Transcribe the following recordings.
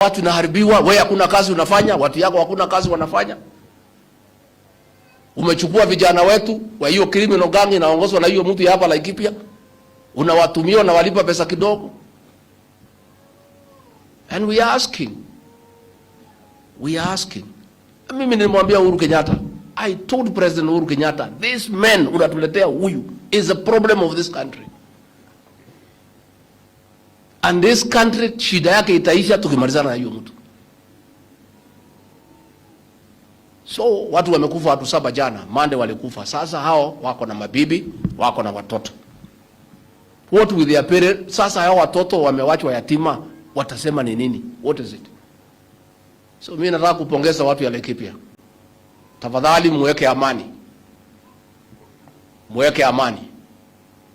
Watu inaharibiwa, wewe hakuna kazi unafanya, watu yako hakuna kazi wanafanya. Umechukua vijana wetu wa hiyo criminal gang inaongozwa na hiyo mtu ya hapa Laikipia, unawatumia na walipa pesa kidogo. And we are asking, we are asking. Mimi nilimwambia Uhuru Kenyatta, I told President Uhuru Kenyatta, this man unatuletea huyu is a problem of this country. And this country shida yake itaisha tukimalizana na hiyo mtu. So watu wamekufa watu 7 jana, Mande walikufa. Sasa hao wako na mabibi, wako na watoto. What with their parents? Sasa hao watoto wamewachwa yatima, watasema ni nini? What is it? So mimi nataka kupongeza watu ya Laikipia. Tafadhali muweke amani. Muweke amani.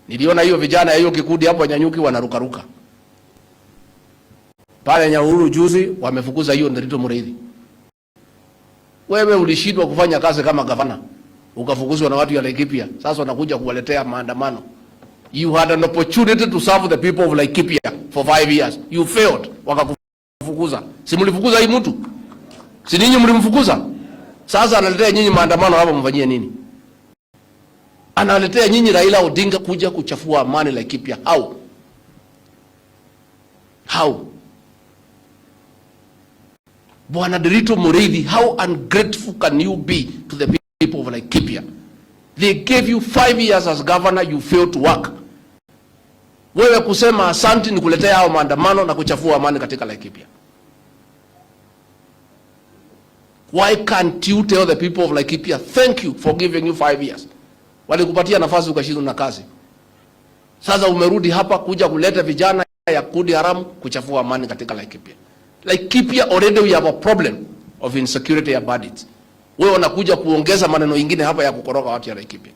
Niliona hiyo vijana ya hiyo kikundi hapo Nyanyuki wanarukaruka. Pale Nyahururu juzi wamefukuza hiyo Nderitu Muriithi. Wewe ulishindwa kufanya kazi kama gavana, ukafukuzwa na watu ya Laikipia. Sasa wanakuja kuwaletea maandamano. You had an opportunity to serve the people of Laikipia for 5 years. You failed. Wakakufukuza. Si mlifukuza hii mtu? Si ninyi mlimfukuza? Sasa analetea nyinyi maandamano hapa, mfanyie nini? Analetea nyinyi Raila Odinga kuja kuchafua amani Laikipia. How? How? Bwana Nderitu Muriithi, how ungrateful can you be to the people of Laikipia? They gave you 5 years as governor, you failed to work. Wewe kusema asante ni kuletea hao maandamano na kuchafua amani katika Laikipia. Why can't you tell the people of Laikipia thank you for giving you 5 years? Walikupatia nafasi ukashindwa na kazi. Sasa umerudi hapa kuja kuleta vijana ya kundi haramu kuchafua amani katika Laikipia. Laikipia already we have a problem of insecurity ya bandits. Wewe unakuja kuongeza maneno mengine hapa ya kukoroga watu ya Laikipia.